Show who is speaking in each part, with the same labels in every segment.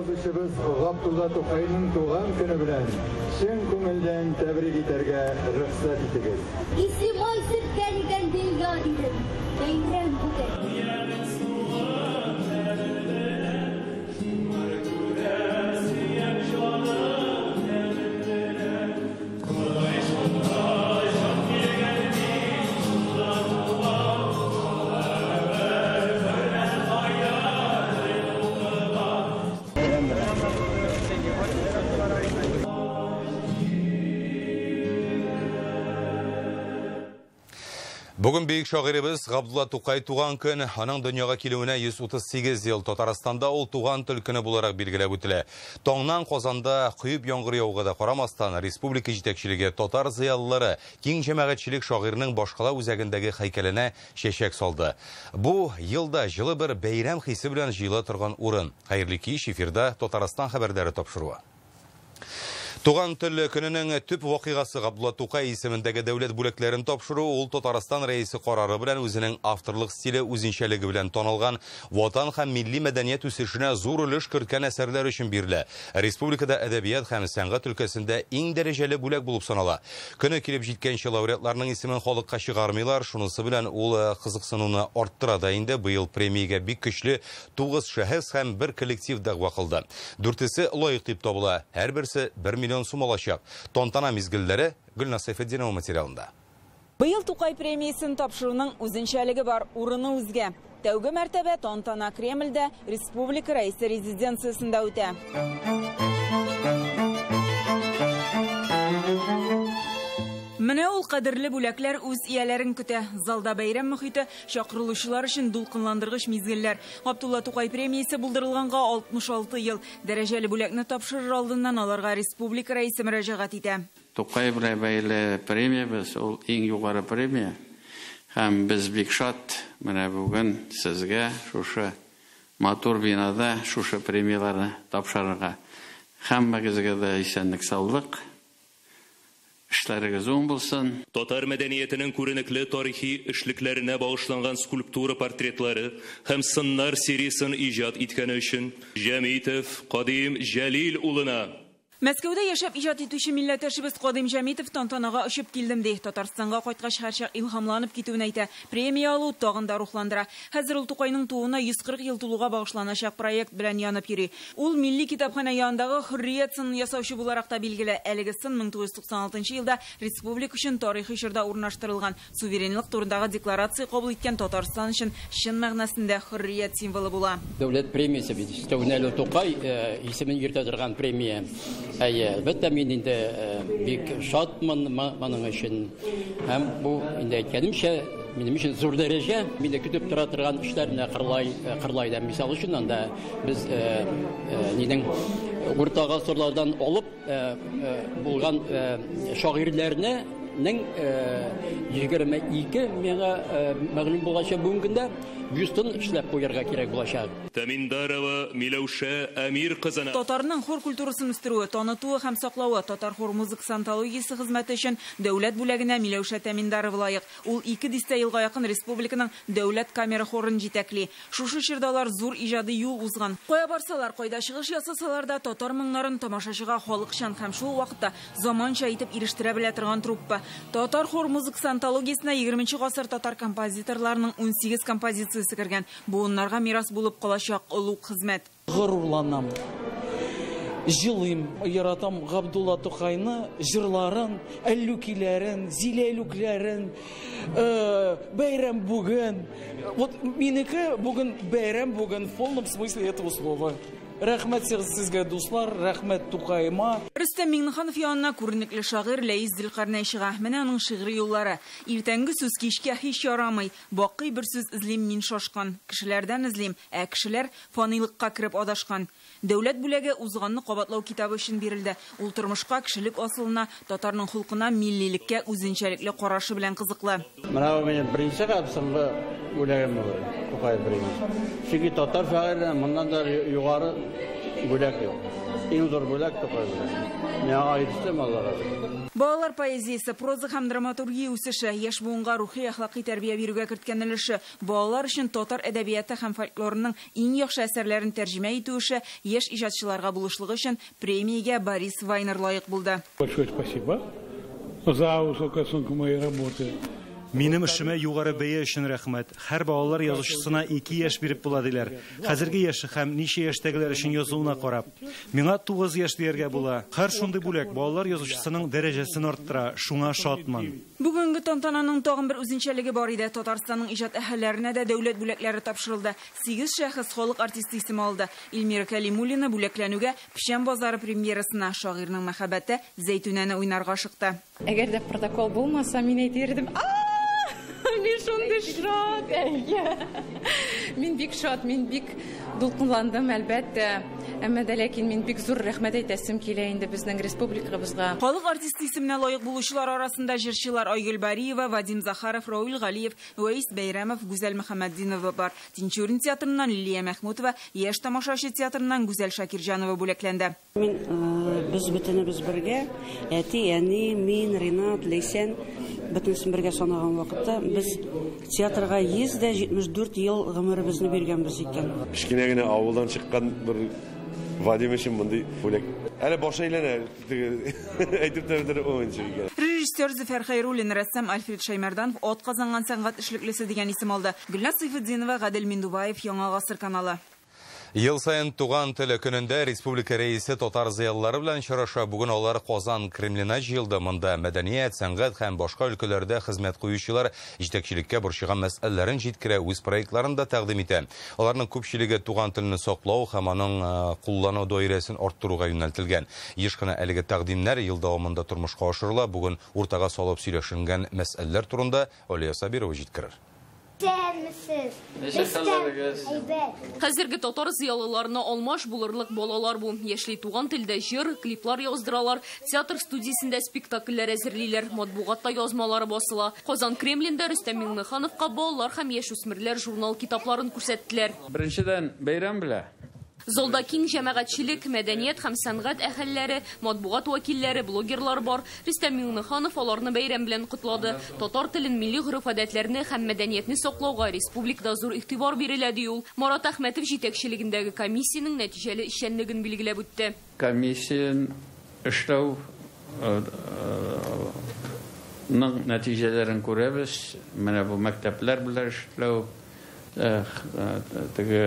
Speaker 1: язучыбыз Габдулла Тукайның туган көне белән чын күңелдән тәбрик итәргә рөхсәт итегез.
Speaker 2: Ислемай сөрткән икән дөнья дидем. Бәйрәм бүген.
Speaker 3: Бүген бөек шагыйребез Габдулла Тукай туган көн, аның дөньяга килүенә 138 ел. Татарстанда ул туган тел көне буларак билгеләп үтелә. Таңнан Казанда коеп яңгыр явуга да карамастан, республика җитәкчелеге, татар зыялылары, киң җәмәгатьчелек шагыйрьнең башкала үзәгендәге һәйкәленә чәчәк салды. Бу елда җылы бер бәйрәм хисе белән җыела торган урын. Хәерле кич, эфирда Татарстан хәбәрләре тапшыруы. Туган тел көненең төп вакыйгасы Габдулла Тукай исемендәге дәүләт бүләкләрен тапшыру. Ул Татарстан рәисе карары белән үзенең авторлык стиле үзенчәлеге белән танылган ватан һәм милли мәдәният үсешенә зур өлеш керткән әсәрләр өчен бирелә. Республикада әдәбият һәм сәнгать өлкәсендә иң дәрәҗәле бүләк булып санала. Көне килеп җиткәнче лауреатларның исемен халыкка чыгармыйлар. Шунысы белән ул кызыксынуны арттыра да инде. Быел премиягә бик көчле 9 шәхес һәм бер коллектив дәгъва кылды. Дүртесе лаек дип табыла. Һәрберсе 1 миллион сум алачак. Тантана мизгелләре Гөлназ Сәйфетдинова материалында.
Speaker 4: Быел Тукай премиясен тапшыруның үзенчәлеге бар, урыны үзгә. Тәүге мәртәбә тантана Кремльдә республика рәисе резиденциясендә үтә. Менә ул кадерле бүләкләр үз ияләрен көтә. Залда бәйрәм мөхите, чакырылучылар өчен дулкынландыргыч мизгелләр. Габдулла Тукай премиясе булдырылганга 66 ел. Дәрәҗәле бүләкне тапшырыр алдыннан аларга республика рәисе мөрәҗәгать итә.
Speaker 5: Тукай белән бәйле премиябез, ул иң югары премия. Һәм без бик шат менә бүген сезгә шушы матур бинада шушы премияләрне тапшырырга. Һәммәгезгә дә исәнлек, саулык. Эшләрегез уң булсын.
Speaker 6: Татар мәдәниятенең күренекле тарихи эшлекләренә багышланган скульптура портретлары һәм сыннар сериясын иҗат иткәне өчен Җәмитов Кадим Җәлил улына.
Speaker 4: Мәскәүдә яшәп иҗат итүче милләттәшебез Кадим Җәмитов тантанага очып килдем ди. Татарстанга кайткач һәрчак илһамланып китүен әйтә. Премия алу тагын да рухландыра. Хәзер ул Тукайның тууына 140 ел тулуга багышланачак проект белән янып йөри. Ул милли китапханә янындагы Хөррият сынын ясаучы буларак та билгеле. Әлеге сын 1996 елда республика өчен тарихи чорда урнаштырылган. Суверенлык турындагы декларация кабул иткән Татарстан өчен чын мәгънәсендә хөррият символы була.
Speaker 7: Дәүләт премиясе бит. Өстәвенә Тукай исемен йөртә торган премия. Әйе, әлбәттә, мин инде бик шатмын моның өчен. Һәм бу инде әйткәнемчә, минем өчен зур дәрәҗә. Мине көтеп тора торган эшләр менә Кырлайда. Мисал өчен, анда без нинең урта гасырлардан алып булган шагыйрьләрне 22 миңа мәгълүм булганча бүгенге көндә бюстын эшләп куярга кирәк булачак.
Speaker 6: Тәминдарова Миләүшә Әмир кызына.
Speaker 4: Татарның хор культурасын үстерүе, танытуы һәм саклавы, татар хор музыкасы антологиясе хезмәте өчен дәүләт бүләгенә Миләүшә Тәминдарова лаек. Ул 2 дистә елга якын республиканың дәүләт камера хорын җитәкли. Шушы чорда алар зур иҗади юл узган. Кая барсалар, кайда чыгыш ясасалар да татар моңнарын тамашачыга халыкчан һәм шул вакытта заманча итеп ирештерә белә торган труппа. Татар хор музыкасы антологиясенә 20 гасыр татар композиторларының 18 композициясе кергән. Буыннарга мирас булып калачак олуг хезмәт.
Speaker 8: Горурланам, җылыйм, яратам Габдулла Тукайны, җырларын, әллүкиләрен, зиләлүкләрен, бәйрәм бүген. Вот минеке бүген бәйрәм бүген в полном смысле этого слова. Рәхмәт сезгә, дуслар, рәхмәт Тукаема.
Speaker 4: Рөстәм Миңнеханов янына күренекле шагыйрь Ләис Зөлкарнәй чыга. Менә аның шигъри юллары. Иртәнге сүз кичкә һич ярамый. Бакый бер сүз эзлим мин шашкан. Кешеләрдән эзлим, ә кешеләр фанилыкка кереп адашкан. Дәүләт бүләге узганны кабатлау китабы өчен бирелде. Ул тормышка, кешелек асылына, татарның холкына, миллилеккә үзенчәлекле карашы белән кызыклы.
Speaker 5: Менә бу минем беренче һәм соңгы бүләгем булды, Тукай премиясе. Чөнки татар шагыйрьләре моннан да югары бүләк юк. Иң зур бүләк Тукай бүләге. Миңа ирештем, Аллага шөкер.
Speaker 4: Балалар поэзиясе, проза һәм драматургия үсеше, яшь буынга рухи әхлакый тәрбия бирүгә керткән өлеше, балалар өчен татар әдәбияты һәм фольклорының иң яхшы әсәрләрен тәрҗемә итү эше, яшь иҗатчыларга булышлыгы өчен премиягә Борис Вайнер лаек булды.
Speaker 9: Большое спасибо за высокую оценку моей работы.
Speaker 10: Минем эшемә югары бәя өчен рәхмәт. Һәр балалар язучысына 2 яшь биреп була диләр. Хәзерге яше һәм ничә яшьтәгеләр өчен язуына карап. Миңа 9 яшь дияргә була. Һәр шундый бүләк балалар язучысының дәрәҗәсен арттыра. Шуңа шатмын.
Speaker 4: Бүгенге тантананың тагын бер үзенчәлеге бар иде. Татарстанның иҗат әһелләренә дә дәүләт бүләкләре тапшырылды. 8 шәхес халык артисты исеме алды. Эльмира Кәлимуллина бүләкләнүгә Печән базары премьерасына шагыйрьнең мәхәббәте Зәйтүнәне уйнарга ашыкты.
Speaker 11: Әгәр дә протокол булмаса, мин әйтер идем, мин шундый шат, әйе. Мин бик шат, мин бик дулкынландым, әлбәттә. Әмма дә ләкин мин бик зур рәхмәт әйтәсем килә инде безнең республикабызга.
Speaker 4: Халык артисты исеменә лаек булучылар арасында җырчылар Айгөл Бариева, Вадим Захаров, Рауль Галиев, Вәис Бәйрәмов, Гүзәл Мөхәммәтдинова бар. Тинчурин театрыннан Лилия Мәхмүтова, Яшь тамашачы театрыннан Гүзәл Шакирҗанова бүләкләнде.
Speaker 12: Мин без бөтенебез бергә, әти, әни, мин, Ринат, Ләйсән, бөтенесен бергә санаган вакытта без театрга 174 ел гомеребезне биргәнбез икән.
Speaker 13: Кечкенә генә авылдан чыккан бер Вадим өчен мондый бүләк. Әле башы әйләнә, әйтеп тә бетереп булмыйча икән.
Speaker 4: Режиссер Зөфәр Хәйруллин, рәссам Альфред Шаймарданов ат казанган сәнгать эшлеклесе дигән исем алды. Гөлназ Сайфетдинова, Гадел Миндубаев, Яңа Гасыр каналы.
Speaker 3: Ел сайын туган теле көнендә республика рәисе татар зыялылары белән очраша. Бүген алар Казан Кремленә җыелды. Монда мәдәният, сәнгать һәм башка өлкәләрдә хезмәт куючылар җитәкчелеккә борчыган мәсьәләләрен җиткерә, үз проектларын да тәкъдим итә. Аларның күпчелеге туган телне саклау һәм аның куллану даирәсен арттыруга юнәлтелгән. Еш кына әлеге тәкъдимнәр ел дәвамында тормышка ашырыла. Бүген уртага салып сөйләшенгән мәсьәләләр турында Алия Сабирова җиткерер.
Speaker 14: Хәзерге татар зыялыларына алмаш булырлык балалар бу. Яшьли туган телдә җыр, клиплар яздыралар, театр студиясендә спектакльләр әзерлиләр, матбугатта язмалары басыла. Казан Кремлендә Рөстәм Миңнехановка балалар һәм яшүсмерләр журнал китапларын күрсәттеләр.
Speaker 5: Беренчедән бәйрәм белә.
Speaker 14: Залда киң җәмәгатьчелек, мәдәният һәм сәнгать әһелләре, матбугат вәкилләре, блогерлар бар. Рөстәм Миңнеханов аларны бәйрәм белән котлады. Татар телен, милли гореф-гадәтләрне һәм мәдәниятне саклауга республикада зур игътибар бирелә, ди ул. Марат Әхмәтов җитәкчелегендәге комиссиянең нәтиҗәле эшчәнлеген билгеләп үтте.
Speaker 5: Комиссия эшләү нәтиҗәләрен күрәбез. Менә бу мәктәпләр белән эшләү, теге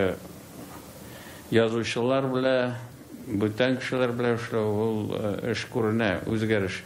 Speaker 5: язучылар белән, бүтән кешеләр белән эшләү, ул эш күренә, үзгәреш.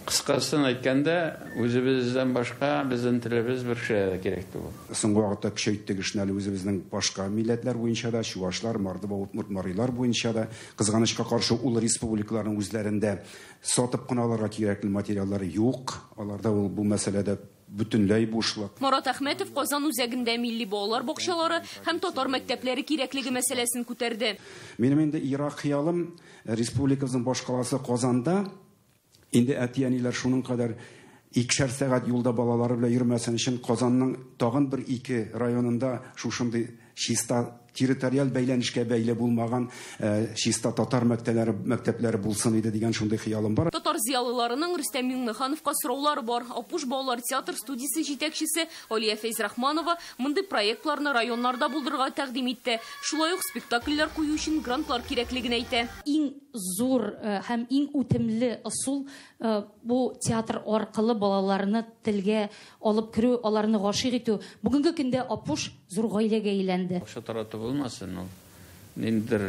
Speaker 5: Кыскасын әйткәндә, үзебездән башка безнең телебез бер кешегә дә кирәк түгел.
Speaker 15: Соңгы вакытта көчәйттек эшне әле үзебезнең башка милләтләр буенча да, чувашлар, мордва, удмурт, марилар буенча да. Кызганычка каршы, ул республикаларның үзләрендә сатып кына алырга кирәкле материаллар юк. Аларда ул бу мәсьәләдә бөтенләй бушлык.
Speaker 14: Марат Әхмәтов Казан үзәгендә милли балалар бакчалары һәм татар мәктәпләре кирәклеге мәсьәләсен күтәрде.
Speaker 15: Минем инде ерак хыялым республикабызның башкаласы Казанда инде әти-әниләр шуның кадәр икешәр сәгать юлда балалары белән йөрмәсен өчен Казанның тагын бер ике районында шушындый чиста территориаль бәйләнешкә бәйле булмаган чиста татар мәктәпләре булсын иде дигән шундый хыялым бар.
Speaker 14: Татар зыялыларының Рөстәм Миңнехановка сораулары бар. Апуш балалар театр студиясе җитәкчесе Алия Фәйзрахманова мондый проектларны районнарда булдырырга тәкъдим итте. Шулай ук спектакльләр кую өчен грантлар кирәклеген әйтә.
Speaker 16: Иң зур һәм иң үтемле ысул бу театр аркылы балаларны телгә алып керү, аларны гашыйк итү. Бүгенге көндә Апуш зур гаиләгә әйләнде.
Speaker 5: Акча тарату булмасын, ул ниндидер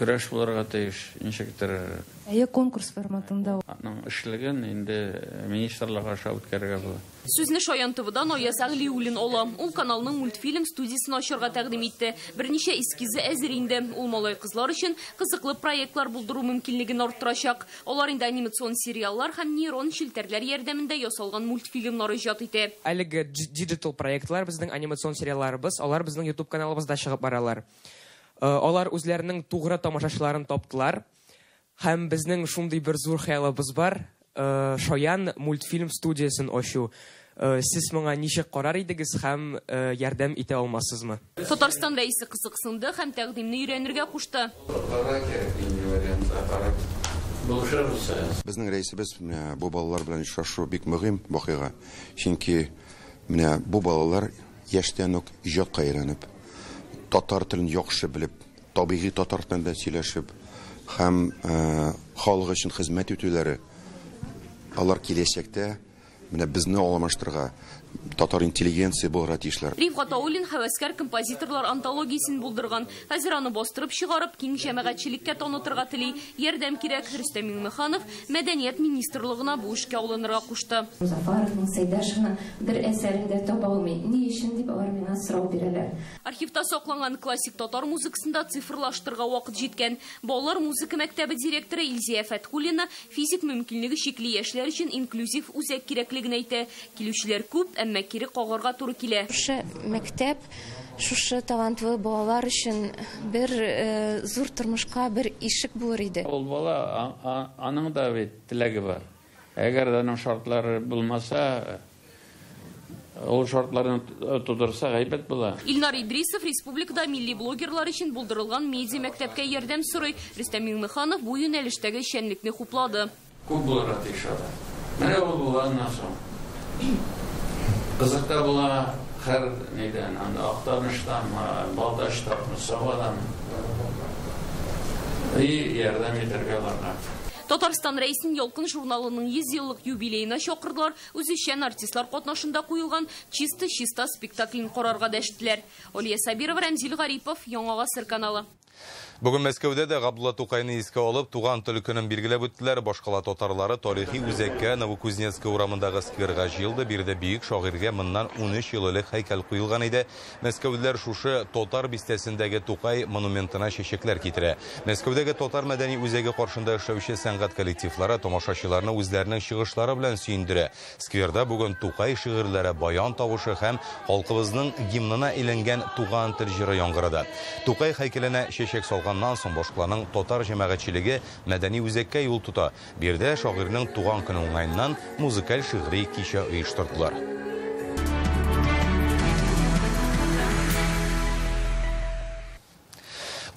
Speaker 5: көрәш булырга тиеш, ничектер.
Speaker 17: Әйе, конкурс форматында.
Speaker 5: Аның эшлеген инде министрлык аша үткәрергә була.
Speaker 14: Сүзне Шаян ТВдан Аяз Әгълиуллин ала. Ул каналның мультфильм студиясен ачарга тәкъдим итте. Берничә эскизы әзер инде. Ул малай-кызлар өчен кызыклы проектлар булдыру мөмкинлеген арттырачак. Алар инде анимацион сериаллар һәм нейрон челтәрләр ярдәмендә ясалган мультфильмнар иҗат итә.
Speaker 18: Әлеге диджитал проектлар безнең анимацион сериалларыбыз, алар безнең YouTube каналыбызда чыгып баралар. Алар үзләренең тугры тамашачыларын таптылар. Һәм безнең шундый бер зур хыялыбыз бар. Шаян мультфильм студиясен ачу. Сез моңа ничек карар идегез һәм ярдәм итә алмассызмы?
Speaker 14: Татарстан Рәисе кызыксынды һәм тәкъдимне өйрәнергә кушты.
Speaker 19: Безнең рәисебез менә бу балалар белән очрашу бик мөһим вакыйга. Чөнки менә бу балалар яшьтән үк иҗатка өйрәнеп, татар телен яхшы белеп, табигый татар телендә сөйләшеп һәм халык өчен хезмәт итүләре, алар киләчәктә менә безне алмаштырырга татар интеллигенция булырга тиешләр.
Speaker 14: Риф Гатауллин һәвәскәр композиторлар антологиясен булдырган. Хәзер аны бастырып чыгарып, киң җәмәгатьчелеккә танытырга тели. Ярдәм кирәк. Рөстәм Миңнеханов Мәдәният министрлыгына бу эшкә алынырга кушты.
Speaker 17: Мозафаровның, Сәйдәшевның бер әсәрен дә таба алмый. Ни өчен дип алар миңа сорау бирәләр.
Speaker 14: Архивта сакланган классик татар музыкасын да цифрлаштырырга вакыт җиткән. Балалар музыка мәктәбе директоры Илзия Фәтхуллина физик мөмкинлеге чикле яшьләр өчен инклюзив үзәк кирәклеген әйтә. Килүчеләр күп, әмма кире кагарга туры килә.
Speaker 17: Шушы мәктәп, шушы талантлы балалар өчен бер зур тормышка бер ишек булыр иде.
Speaker 5: Ул бала, аның да бит теләге бар. Әгәр дә аның шартлары булмаса, ул шартларны тудырса гайбәт була.
Speaker 14: Илнар Идрисов республикада милли блогерлар өчен булдырылган медиа мәктәпкә ярдәм сорый. Рөстәм Миңнеханов бу юнәлештәге эшчәнлекне хуплады.
Speaker 5: Күп булырга тиеш алар. Менә ул булганнан соң кызык та була, һәр нидән, анда Актаныштан, Балтачтан, Сабадан. И ярдәм итәргә аларга.
Speaker 14: Татарстан Рәисен Ялкын журналының 100 еллык юбилеена чакырдылар. Үзешчән артистлар катнашында куелган «Чисто-чиста» спектаклен карарга дәштеләр. Алия Сабирова, Рәмзил Гарипов, Яңа Гасыр каналы.
Speaker 3: Бүген Мәскәүдә дә Габдулла Тукайны искә алып, туган тел көнен билгеләп үттеләр. Башкала татарлары тарихи үзәккә Новокузнецкая урамындагы скверга җыелды. Биредә бөек шагыйрьгә моннан 13 ел элек һәйкәл куелган иде. Мәскәүлеләр шушы татар бистәсендәге Тукай монументына чәчәкләр китерә. Мәскәүдәге татар мәдәни үзәге каршында эшләүче сәнгать коллективлары тамашачыларны үзләренең чыгышлары белән сөендерә. Скверда бүген Тукай шигырьләре, баян тавышы һәм халкыбызның гимнына әйләнгән Туган тел җыры яңгырады. Тукай һәйкәленә чәчәк салганнан соң башкаланың татар җәмәгатьчелеге мәдәни үзәккә юл тота. Биредә шагыйрьнең туган көне уңаеннан музыкаль шигъри кичә оештырдылар.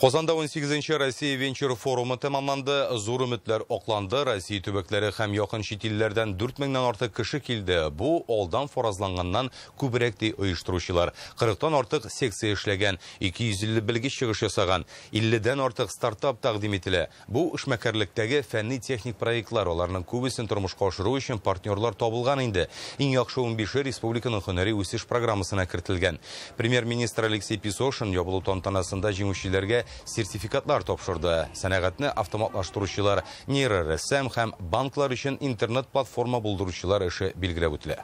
Speaker 3: Казанда 18-нче Россия венчур форумы тәмамланды. Зур өметләр акланды. Россия төбәкләре һәм якын чит илләрдән 4000-нән артык кеше килде. Бу алдан фаразланганнан күбрәк ди оештыручылар. 40-тан артык секция эшләгән, 250 белгеч чыгыш ясаган, 50-дән артык стартап тәкъдим ителә. Бу эшмәкәрлектәге фәнни-техник проектлар, аларның күбесен тормышка ашыру өчен партнерлар табылган инде. Иң яхшы 15-е республиканың һөнәри үсеш программасына кертелгән. Премьер-министр Алексей Песошин ябылу тантанасында җиңүчеләргә сертификатлар тапшырды. Сәнәгатьне автоматлаштыручылар, нейрорәссам һәм банклар өчен интернет-платформа булдыручылар эше билгеләп үтелә.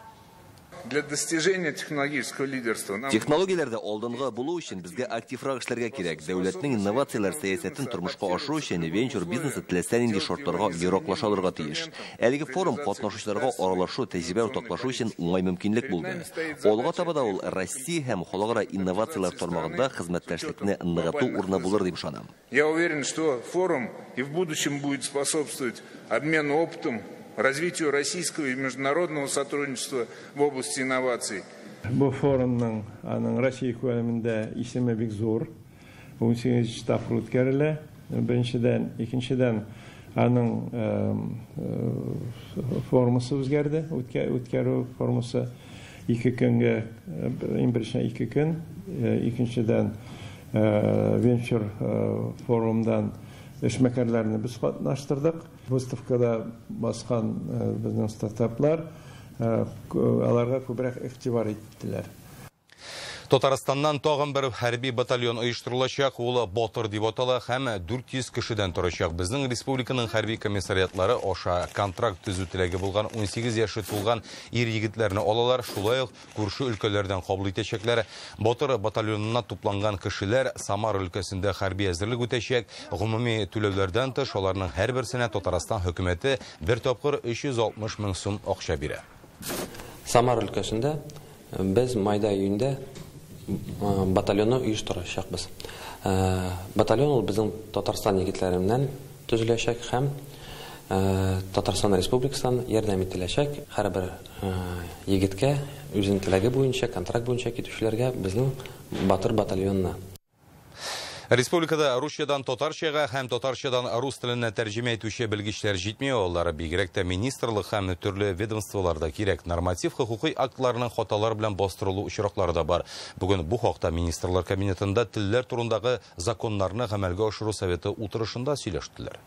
Speaker 20: Для достижения технологического лидерства нам
Speaker 21: Технологияләрдә алдынгы булу өчен безгә активрак эшләргә кирәк. Дәүләтнең инновацияләр сәясәтен тормышка ашыру өчен венчур бизнесы теләсә нинди шартларга яраклаша алырга тиеш. Әлеге форум катнашучыларга аралашу, тәҗрибә уртаклашу өчен уңай мөмкинлек булды. Алга таба да ул Россия һәм халыкара инновацияләр тармагында хезмәттәшлекне ныгыту урыны булыр дип ышанам.
Speaker 20: Я уверен, что форум и в будущем будет способствовать обмену опытом, развитию российского и международного сотрудничества в области инноваций.
Speaker 9: Бу форумның аның Россия күләмендә исеме бик зур. 18 тапкыр үткәрелә. Беренчедән, икенчедән аның формасы үзгәрде. Үткәрү формасы 2 көнгә, иң беренчедән 2 көн, икенчедән венчур форумдан эшмәкәрләрне без катнаштырдык. Выставкада баскан безнең стартаплар аларга күбрәк игътибар иттеләр.
Speaker 3: Татарстаннан тагын бер хәрби батальон оештырылачак. Ул Батыр дип атала һәм 400 кешедән торачак. Безнең республиканың хәрби комиссариатлары аша контракт төзү теләге булган 18 яше тулган ир-егетләрне алалар. Шулай ук күрше өлкәләрдән кабул итәчәкләр. Батыр батальонына тупланган кешеләр Самар өлкәсендә хәрби әзерлек үтәчәк. Гомуми түләүләрдән тыш аларның һәрберсенә Татарстан хөкүмәте бер тапкыр 360 мең сум акча бирә.
Speaker 22: Самар өлкәсендә без майда июньдә батальонны оештырачакбыз. Батальон ул безнең Татарстан егетләреннән төзеләчәк һәм Татарстан Республикасыннан ярдәм ителәчәк. Һәрбер егеткә үзенең теләге буенча, контракт буенча китүчеләргә безнең Батыр батальонына.
Speaker 3: Республикада русчадан татарчага һәм татарчадан рус теленә тәрҗемә итүче белгечләр җитми, алар бигрәк тә министрлык һәм төрле ведомстволарда кирәк. Норматив хокукый актларның хаталар белән бастырылу очраклары да бар. Бүген бу хакта Министрлар Кабинетында телләр турындагы законнарны гамәлгә ашыру советы утырышында сөйләштеләр.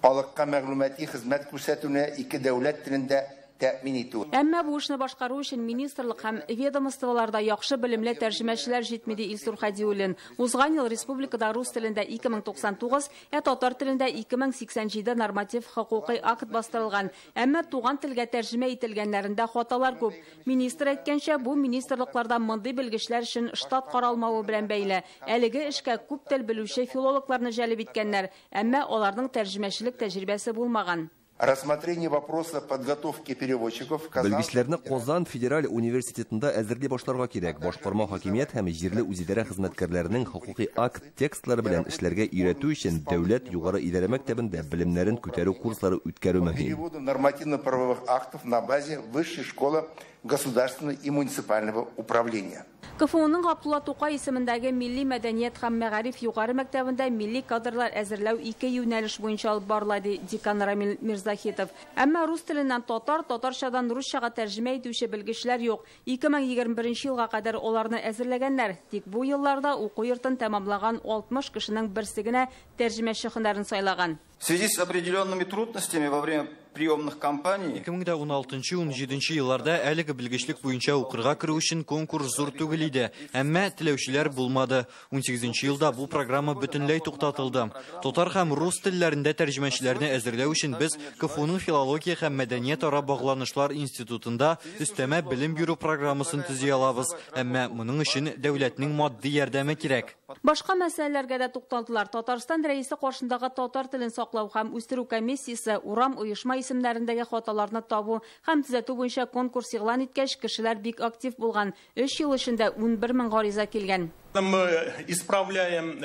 Speaker 1: Халыкка мәгълүмати хезмәт күрсәтүне ике дәүләт телендә тәэмин итү.
Speaker 2: Әмма бу эшне башкару өчен министрлык һәм ведомстволарда яхшы белемле тәрҗемәчеләр җитми, ди Илсур Хадиуллин. Узган ел республикада рус телендә 2099, ә татар телендә 2087 норматив хокукый акт бастырылган. Әмма туган телгә тәрҗемә ителгәннәрендә хаталар күп. Министр әйткәнчә, бу министрлыкларда мондый белгечләр өчен штат каралмавы белән бәйле. Әлеге эшкә күп тел белүче филологларны җәлеп иткәннәр, әмма аларның тәрҗемәчелек тәҗрибәсе булмаган.
Speaker 1: Рассмотрение вопроса подготовки переводчиков.
Speaker 21: Белгечләрне Казан федераль университетында әзерли башларга кирәк. Башкарма хакимият һәм җирле үзидарә хезмәткәрләренең хокукый акт текстлары белән эшләргә өйрәтү өчен дәүләт югары идарә мәктәбендә белемнәрен күтәрү курслары үткәрү мөһим.
Speaker 1: Переводу нормативно-правовых актов на базе высшей школы государственного и муниципального управления.
Speaker 2: КФУның Габдулла Тукай исемендәге Милли мәдәният һәм мәгариф югары мәктәбендә милли кадрлар әзерләү ике юнәлеш буенча алып барыла, ди декан Рамил Мирзахитов. Әмма рус теленнән татар, татарчадан русчага тәрҗемә итүче белгечләр юк. 2021 елга кадәр аларны әзерләгәннәр. Тик бу елларда уку йортын тәмамлаган 60 кешенең берсе генә тәрҗемәче һөнәрен сайлаган.
Speaker 23: В связи с определенными трудностями во время приемных кампаний
Speaker 24: 2016-17 елларда әлеге белгечлек буенча укырга керү өчен конкурс зур түгел иде, әмма теләүчеләр булмады. 18 елда бу программа бөтенләй туктатылды. Татар һәм рус телләрендә тәрҗемәчеләрне әзерләү өчен без КФУның филология һәм мәдәниятара багланышлар институтында өстәмә белем бирү программасын төзи алабыз, әмма моның өчен дәүләтнең матди ярдәме кирәк.
Speaker 2: Башка мәсьәләләргә дә тукталдылар. Татарстан рәисе каршындагы татар телен саклау һәм үстерү комиссиясе урам оешма исемнәрендәге хаталарны табу һәм төзәтү буенча конкурс игълан иткәч, кешеләр бик актив булган. 3 ел эчендә 11 мең гариза килгән.
Speaker 25: Мы исправляем.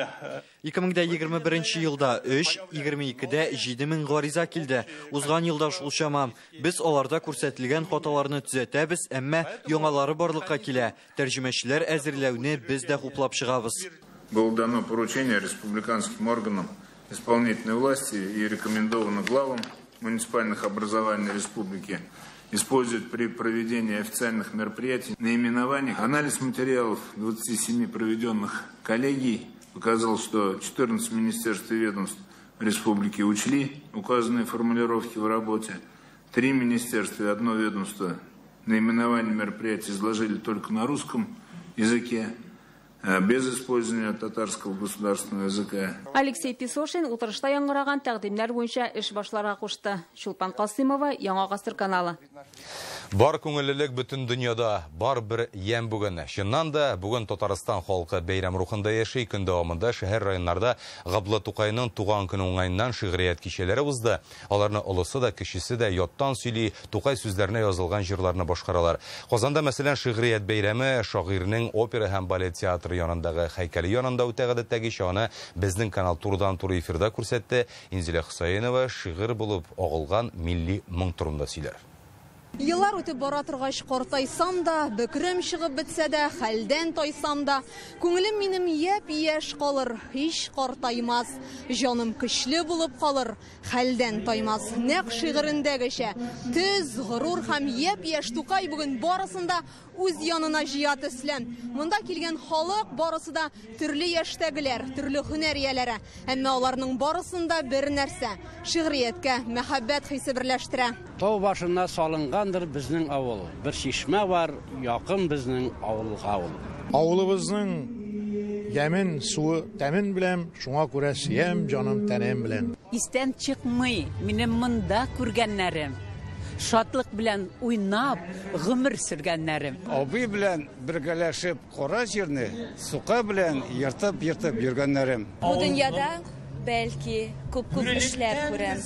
Speaker 24: 2021 елда 3, 22-дә 7 мең гариза килде. Узган елда шул чама. Без аларда күрсәтелгән хаталарны төзәтәбез, әмма яңалары барлыкка килә. Тәрҗемәчеләр әзерләүне без дә хуплап чыгабыз.
Speaker 20: Было дано поручение республиканским органам исполнительной власти и рекомендовано главам муниципальных образований республики использовать при проведении официальных мероприятий наименований. Анализ материалов 27 проведенных коллегий показал, что 14 министерств и ведомств республики учли указанные формулировки в работе. 3 министерства и 1 ведомство наименование мероприятий изложили только на русском языке, без использования татарского государственного языка.
Speaker 2: Алексей Песошин утырышта яңгыраган тәкъдимнәр буенча эш башларга кушты. Чулпан Касымова, Яңа Гасыр каналы.
Speaker 3: Бар күңеллелек бөтен дөньяда, бар бер ямь бүген. Чыннан да, бүген Татарстан халкы бәйрәм рухында яши. Көн дәвамында шәһәр районнарда Габдулла Тукайның туган көне уңаеннан шигърият кичәләре узды. Аларны олысы да, кечесе дә яттан сөйли, Тукай сүзләренә язылган җырларны башкаралар. Казанда, мәсәлән, шигърият бәйрәме шагыйрьнең опера һәм балет театры янындагы һәйкәле янында үтә. Гадәттәгечә аны безнең канал турыдан-туры эфирда күрсәтте. Инзилә Хөсәенова шигырь булып агылган милли моң турында сөйләр.
Speaker 26: Еллар үтеп бара торгач картайсам да, бөкрем чыгып бетсә дә, хәлдән тайсам да, күңелем минем япь-яшь калыр, һич картаймас. Җаным көчле булып калыр, хәлдән таймас. Нәкъ шигырендәгечә, төз, горур һәм япь-яшь Тукай бүген барысын да үз янына җыя төсле. Монда килгән халык барысы да төрле яшьтәгеләр, төрле һөнәр ияләре. Әмма аларның барысын да бер нәрсә – шигърияткә мәхәббәт хисе берләштерә.
Speaker 27: Тау башына салынгандыр безнең авыл. Бер чишмә бар, якын безнең авылга ул.
Speaker 28: Авылыбызның ямен, суы тәмен беләм, шуңа күрә сөям җаным тәнем белән.
Speaker 29: Истән чыкмый минем монда күргәннәрем. Шатлык белән уйнап, гомер сөргәннәрем.
Speaker 30: Абый белән бергәләшеп кара җирне, сука белән ертып-ертып йөргәннәрем.
Speaker 17: Бу дөньяда бәлки күп-күп эшләр күрәм.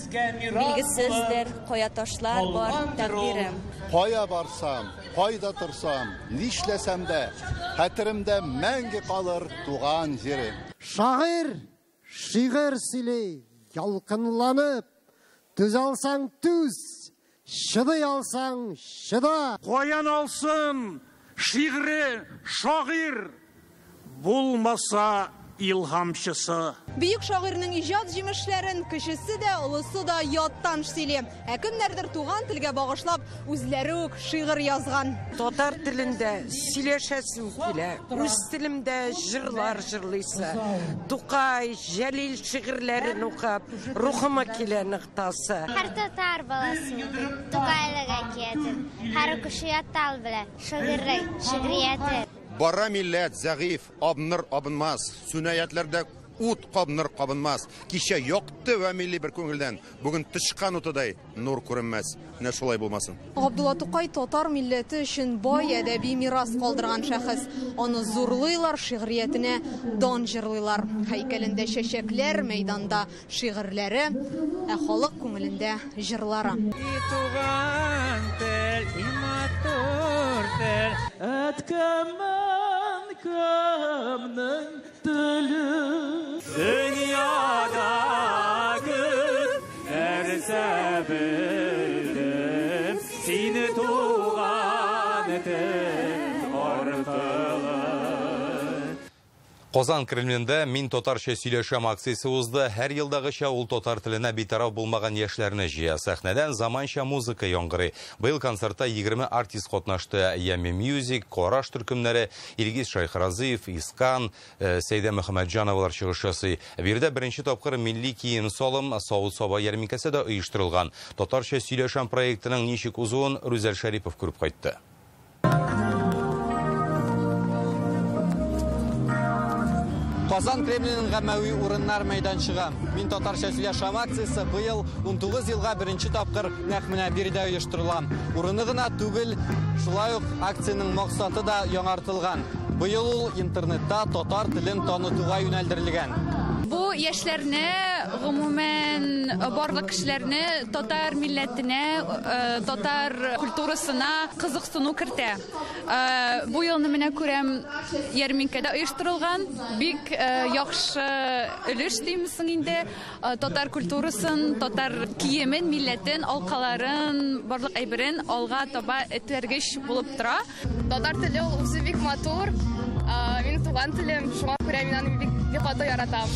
Speaker 17: Билгесездер, кая ташлар бар тәкъдирем.
Speaker 31: Кая барсам, кайда торсам, нишләсәм дә, хәтеремдә мәңге калыр туган җирем.
Speaker 32: Шагыйрь шигырь сөйли, ялкынланып,
Speaker 4: Түзә алсаң түз, чыдый алсаң чыда.
Speaker 6: Каян алсын шигъре шагыйрь булмаса илһамчысы.
Speaker 26: Бөек шагыйрьнең иҗат җимешләрен кечесе дә, олысы да яттан сөйли. Ә кемнәрдер туган телгә багышлап үзләре үк шигырь язган.
Speaker 7: Татар телендә сөйләшәсем килә. Үз телемдә җырлар җырлыйсы. Тукай, Җәлил шигырьләрен укып, рухыма килә ныктасы.
Speaker 8: Һәр татар баласы Тукайлык әкиятен, һәр укучы яттан белә шигырьлек, шигъриятен.
Speaker 19: Бара милләт зәгыйф, абныр абынмас, сүнәятләрдә ут кабныр кабынмас. Кичә якты вә милли бер күңелдән, бүген тычкан утыдай нур күренмәс. Менә шулай булмасын.
Speaker 26: Габдулла Тукай татар милләте өчен бай әдәби мирас калдырган шәхес. Аны зурлыйлар, шигъриятенә дан җырлыйлар. Һәйкәлендә чәчәкләр, мәйданда шигырьләре, ә халык күңелендә җырлары.
Speaker 10: И туган тел, и матур тел, әткәмнең кемнең теле. Дөньяда күп нәрсә белдем, сине туган тел аркылы.
Speaker 3: Казан Кремлендә «Мин татарча сөйләшәм» акциясе узды. Һәр елдагыча ул татар теленә битараф булмаган яшьләрне җыя. Сәхнәдән заманча музыка яңгырый. Быел концертта 20 артист катнашты. Ями Мьюзик, Караш төркемнәре, Илгиз Шайхразыев, Искан, Сәйдә Мөхәммәтҗановалар чыгыш ясый. Биредә беренче тапкыр милли кием салым, савыт-саба ярминкәсе дә оештырылган. Татарча сөйләшәм проектының ничек узуын Рүзәл Шәрипов күреп кайтты.
Speaker 11: Казан Кремленең гаммәви урыннар мәйданчыгы. Мин татарча сөйләшәм акциясе быел 19 елга беренче тапкыр нәкъ менә биредә оештырыла. Урыны гына түгел, шулай ук акциянең максаты да яңартылган. Быел ул интернетта татар телен танытуга юнәлдерелгән.
Speaker 12: Бу яшьләрне, гомумән, барлык кешеләрне татар милләтенә, татар культурасына кызыксыну кертә. Бу елны менә күрәм ярминкәдә оештырылган бик яхшы өлеш димсең инде. Татар культурасын, татар киемен, милләтен, алкаларын, барлык әйберен алга таба этәргеч булып тора.
Speaker 13: Татар теле ул үзе бик матур. Минем туган телем, шуңа күрә мин аны бик каты яратам.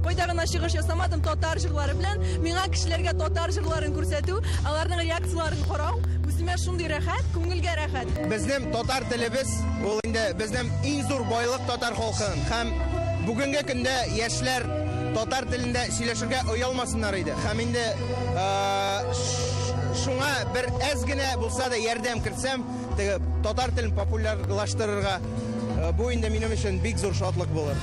Speaker 15: Кайда гына чыгыш ясамадым татар җырлары белән, миңа кешеләргә татар җырларын күрсәтү, аларның реакцияларын карау үземә шундый рәхәт, күңелгә рәхәт.
Speaker 16: Безнең татар телебез ул инде безнең иң зур байлык татар халкының. Һәм бүгенге көндә яшьләр татар телендә сөйләшергә оялмасыннар иде. Һәм инде шуңа бер әз генә булса да ярдәм кертсәм, теге татар телен популярлаштырырга, бу инде минем өчен бик зур шатлык булыр.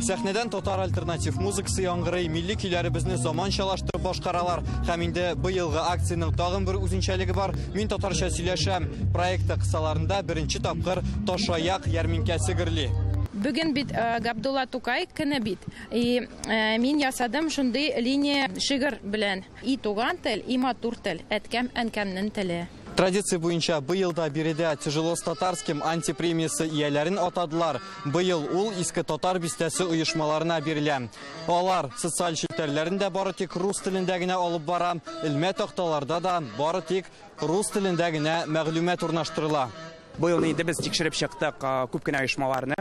Speaker 11: Сәхнәдән татар альтернатив музыкасы яңгырый, милли көйләребезне заманчалаштырып башкаралар. Һәм инде быелгы акциянең тагын бер үзенчәлеге бар. Мин татарча сөйләшәм проекты кысаларында беренче тапкыр Ташаяк ярминкәсе гөрли.
Speaker 18: Бүген бит Габдулла Тукай көне бит. И мин ясадым шундый линия шигырь белән. И туган тел, и матур тел, әткәм әнкәмнең теле.
Speaker 11: Традиция буенча быел да биредә тяжело с татарским антипремиясе ияләрен атадылар. Быел ул Иске татар бистәсе оешмаларына бирелә. Алар социаль челтәрләрендә бары тик рус телендә генә алып бара, элмә такталарда да бары тик рус телендә генә мәгълүмат урнаштырыла.
Speaker 32: Быел инде без тикшереп чыктык күп кенә оешмаларны.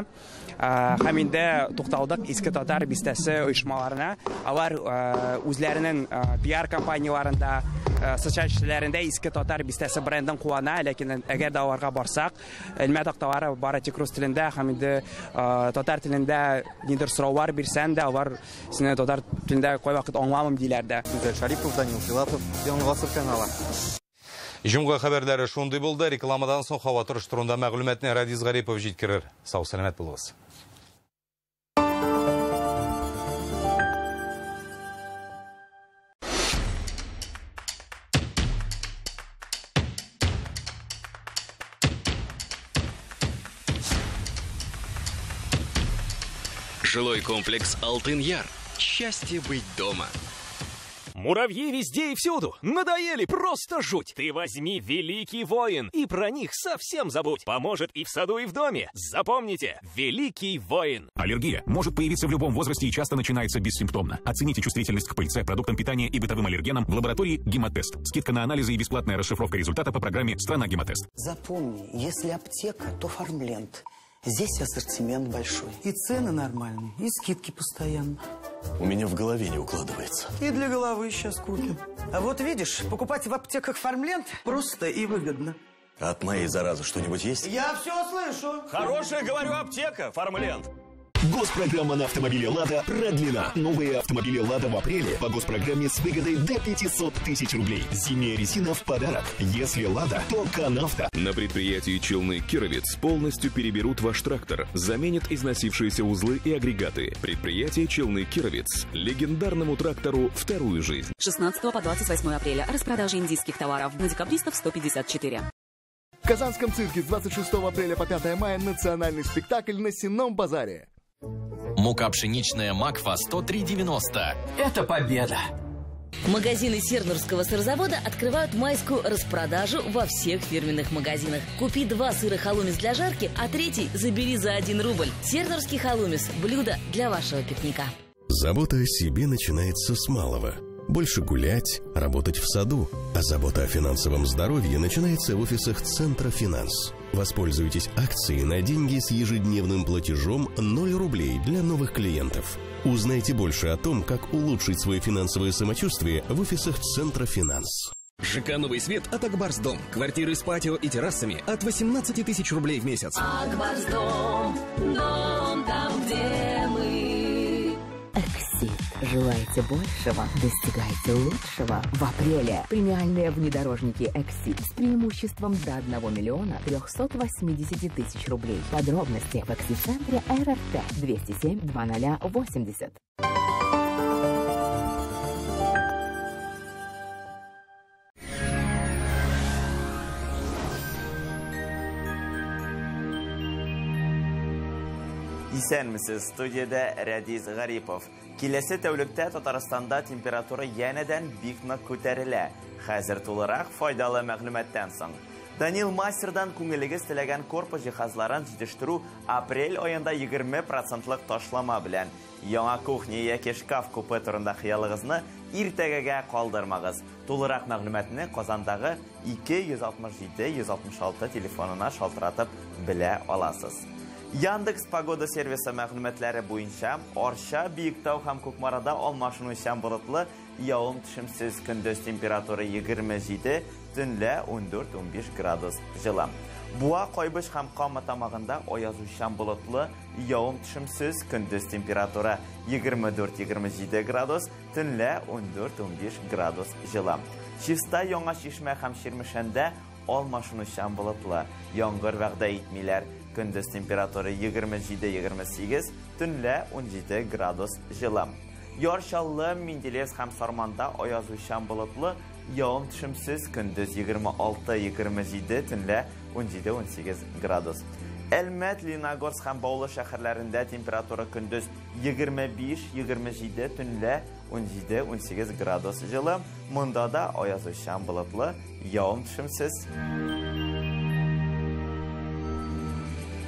Speaker 32: Һәм инде тукталдык Иске татар бистәсе оешмаларына. Алар үзләренең пиар компанияларында, социаль челтәрләрендә Иске татар бистәсе брендын куллана, ләкин әгәр дә аларга барсак, элмә такталары бары тик рус телендә һәм инде татар телендә нидер сораулар бирсәң дә, алар сине татар телендә кайвакыт аңламыйм диләр дә.
Speaker 11: Гүзәл Шарипов, Данил Филатов, Яңа Гасыр каналы.
Speaker 3: Җомга хәбәрләре шундый булды. Рекламадан соң һава торышы турында мәгълүматны Радиз Гарипов җиткерер. Сау сәламәт булыгыз.
Speaker 33: Жилой комплекс «Алтын-Яр». Счастье быть дома.
Speaker 1: Муравьи везде и всюду. Надоели, просто жуть. Ты возьми «Великий воин» и про них совсем забудь. Поможет и в саду, и в доме. Запомните, «Великий воин».
Speaker 2: Аллергия может появиться в любом возрасте и часто начинается бессимптомно. Оцените чувствительность к пыльце, продуктам питания и бытовым аллергенам в лаборатории «Гемотест». Скидка на анализы и бесплатная расшифровка результата по программе «Страна Гемотест».
Speaker 5: Запомни, если аптека, то Фармленд. Здесь ассортимент большой. И цены нормальные, и скидки постоянно.
Speaker 9: У меня в голове не укладывается.
Speaker 5: И для головы сейчас купим. А вот видишь, покупать в аптеках Фармленд просто и выгодно.
Speaker 9: От моей заразы что-нибудь есть?
Speaker 5: Я все слышу.
Speaker 9: Хорошая, говорю, аптека, Фармленд.
Speaker 14: Госпрограмма на автомобили «Лада» продлена. Новые автомобили «Лада» в апреле по госпрограмме с выгодой до 500 тысяч рублей. Зимняя резина в подарок. Если «Лада», то «Канавто».
Speaker 20: На предприятии «Челны-Кировец» полностью переберут ваш трактор, заменят износившиеся узлы и агрегаты. Предприятие «Челны-Кировец». Легендарному трактору вторую жизнь.
Speaker 21: 16 по 28 апреля. Распродажа индийских товаров на Декабристов 154.
Speaker 22: В Казанском цирке с 26 апреля по 5 мая национальный спектакль на Сенном базаре.
Speaker 23: Мука пшеничная Макфа 103,90.
Speaker 24: Это победа!
Speaker 25: Магазины Сернурского сырзавода открывают майскую распродажу во всех фирменных магазинах. Купи 2 сыра халумис для жарки, а третий забери за 1 рубль. Сернурский халумис – блюдо для вашего пикника.
Speaker 27: Забота о себе начинается с малого. Больше гулять, работать в саду. А забота о финансовом здоровье начинается в офисах Центра Финанс. Воспользуйтесь акцией на деньги с ежедневным платежом 0 рублей для новых клиентов. Узнайте больше о том, как улучшить свое финансовое самочувствие в офисах Центра Финанс.
Speaker 33: ЖК «Новый свет» от Акбарс-Дом. Квартиры с патио и террасами от 18 тысяч рублей в месяц.
Speaker 34: Акбарс-Дом, дом там, где мы.
Speaker 35: Эксид. Желаете большего? Достигайте лучшего. В апреле премиальные внедорожники «Эксид» с преимуществом до 1 миллиона 380 тысяч рублей. Подробности в «Эксид-центре» РРТ 207 2080.
Speaker 36: Исәнмесез, студиядә Рәдис Гарипов. Киләсе тәүлектә Татарстанда температура янәдән бик нык күтәрелә. Хәзер тулырак файдалы мәгълүматтан соң. Данил Мастердан күңелегез теләгән корпус җиһазларын җитештерү апрель аенда 20% ташлама белән. Яңа кухня яки шкаф купе турында хыялыгызны иртәгәгә калдырмагыз. Тулырак мәгълүматны Казандагы 267 166 телефонына шалтыратып белә аласыз. Яндекс погода сервисы мәгълүматлары буенча Арча, Биектау һәм Кукмарада алмашынучан болытлы, явым-төшемсез, көндез температура 27, төнлә 14-15 градус җылы. Буа, Кайбыч һәм Кама тамагында аязучан болытлы, явым-төшемсез, көндез температура 24-27 градус, төнлә 14-15 градус җылы. Чиста, Яңа Чишмә һәм Чирмешәндә алмашынучан болытлы, яңгыр вәгъдә итмиләр. Көндез температура 27-28, төнлә 17 градус җылы. Яр Чаллы, Менделеевск һәм Сарманда аязучан болытлы, явым-төшемсез, көндез 26-27, төнлә 17-18 градус. Әлмәт, Лениногорск һәм Баулы шәһәрләрендә температура көндез 25-27, төнлә 17-18 градус җылы. Монда да аязучан болытлы, явым-төшемсез.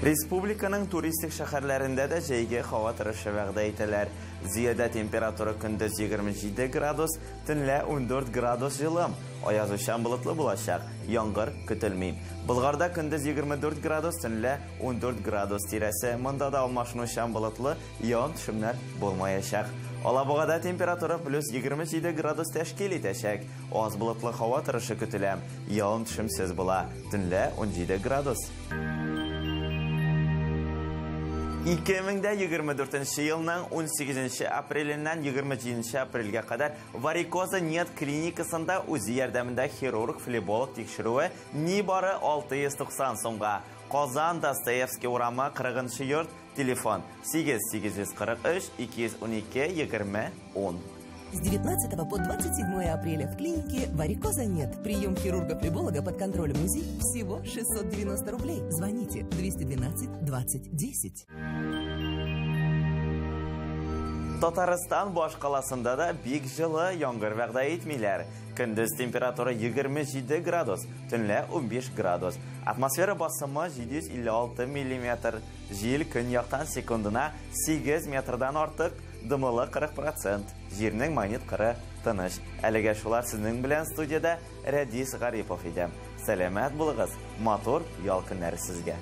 Speaker 36: Республиканың туристик шәһәрләрендә дә җәйге һава торышы вәгъдә итәләр. Зөядә температура көндез 27 градус, төнлә 14 градус җылы. Аязучан болытлы булачак, яңгыр көтелми. Болгарда көндез 24 градус, төнлә 14 градус тирәсе. Монда да алмашынучан болытлы, явым-төшемнәр булмаячак. Алабугада температура плюс 27 градус тәшкил итәчәк. Аз болытлы һава торышы көтелә. Явым-төшемсез була. Төнлә 17 градус. 2024 елның 18 апреленнән 27 апрельгә кадәр Варикоза нет клиникасында үзе ярдәмендә хирург-флеболог тикшерүе нибары 690 сумга. Казан, Достоевский урамы, 40 йорт, телефон 8 843 212 20 10.
Speaker 37: С 19 по 27 апреля в клинике «Варикоза нет». Прием хирурга-флеболога под контролем УЗИ всего 690 рублей. Звоните 212 20 10.
Speaker 36: Татарстан башкаласында да бик җылы яңгыр вәгъдә итмиләр. Көндез температура 27 градус, төнлә 15 градус. Атмосфера басымы 756 миллиметр. Җил көньяктан секундына 8 метрдан артык, дымлылык 40%. Җирнең магнит кыры тыныч. Әлегә шулар сезнең белән студиядә Рәдис Гарипов иде. Сәламәт булыгыз, матур ял көннәре сезгә.